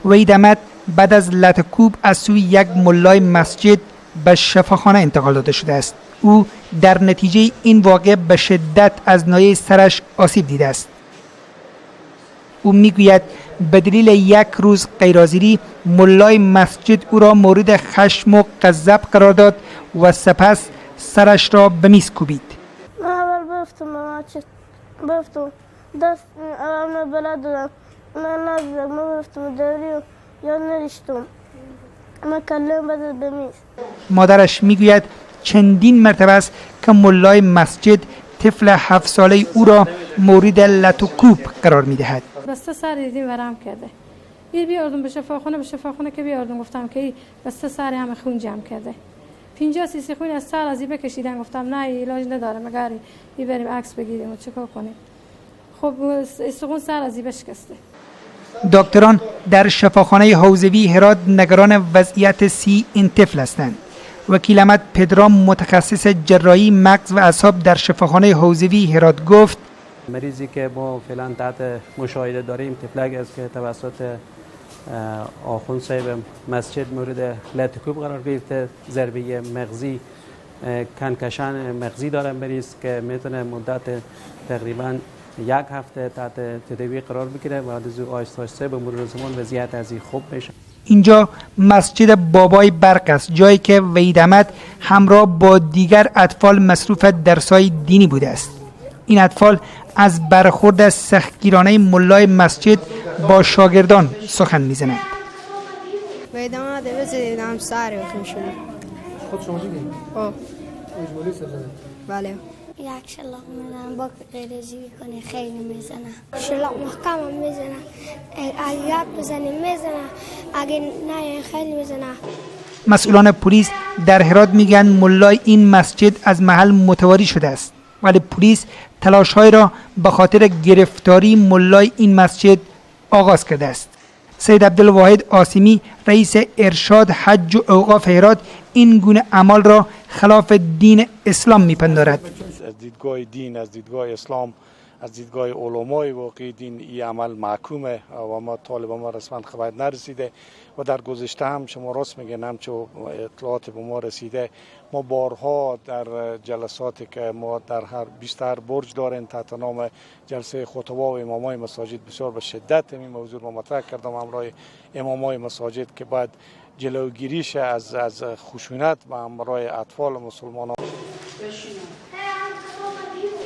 وحید احمد بعد از لت کوب از سوی یک ملای مسجد به شفاخانه انتقال داده شده است. او در نتیجه این واقعه به شدت از ناحیه سرش آسیب دیده است. او میگوید به دلیل یک روز غیرحاضری ملای مسجد او را مورد خشم و غضب قرار داد و سپس سرش را به میز کوبید. من اول بفتم به مسجد، بفتم دست اول بلد دادم، من نزدم، من بفتم دوری یا نریشتم، من کلم بزد به میز. مادرش میگوید چندین مرتبه است که ملای مسجد طفل 7 ساله او را مورد لت و کوب قرار میدهد. بسته سر دیدیم ورم کرده. ای بیاردم به شفاخونه، به شفاخونه که بیاردم گفتم که ای بسته سر همه خون جمع کرده. 50 سی سی خون از سر از ای بکشیدن. گفتم نه علاج نداره، مگر ای بریم عکس بگیریم و چیکار کنیم. خب استخون سر از ای بشکسته. دکتران در شفاخانه حوزوی هرات نگران وضعیت سی این طفل هستند. وکیل احمد پدرام متخصص جراحی مغز و اعصاب در شفاخانه حوزوی هرات گفت: مریضی که ما فعلا تحت مشاهده داریم طفلک است که توسط آخوند صاحب مسجد مورد لت کوب قرار گرفته. ضربه مغزی، concussion مغزی داره مریض که میتونه مدت تقریبا یک هفته تحت تداوی قرار بگیره و بعد از او آهسته آهسته به مرور زمان وضعیت از این خوب میشه. اینجا مسجد بابای برق است، جایی که وحید احمد همراه با دیگر اطفال مصروف درسای دینی بوده است. این اطفال از برخورد سختگیرانه ملای مسجد با شاگردان سخن میزنند. وحید احمد بزدیدم سر خون شده. خود شما دیدین؟ آه. اجمالی سر زده. بله. یک شلاق میزنم با غیرزی کنه خیلی میزنه. شلاق محکم هم میزنه. اگه گپ بزنی میزنه، اگه نه خیلی میزنه. مسئولان پلیس در هرات میگن ملای این مسجد از محل متواری شده است، ولی پلیس تلاش‌های را به خاطر گرفتاری ملای این مسجد آغاز کرده است. سید عبدالواحد آسمی رئیس ارشاد حج و اوقاف هرات این گونه اعمال را خلاف دین اسلام میپندارد. از دیدگاه دین، از دیدگاه اسلام، از دیدگاه علمای واقعی دین این عمل محکومه و ما طالب ما رسما خبر نرسیده و در گذشته هم شما راست میگن همچو اطلاعات به ما رسیده. ما بارها در جلساتی که ما در هر 20 برج داریم تحت نام جلسه خطبا و امامای مساجد بسیار به شدت این موضوع ما مطرح کردم همراه امامای مساجد که باید جلوگیریش از خشونت و همراه اطفال مسلمانان.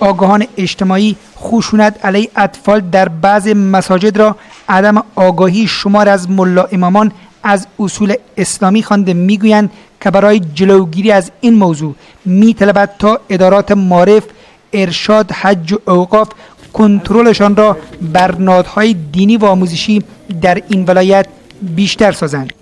آگاهان اجتماعی خشونت علیه اطفال در بعض مساجد را عدم آگاهی شمار از ملا امامان از اصول اسلامی خوانده میگویند که برای جلوگیری از این موضوع میطلبد تا ادارات معارف، ارشاد، حج و اوقاف کنترلشان را بر نهادهای دینی و آموزشی در این ولایت بیشتر سازند.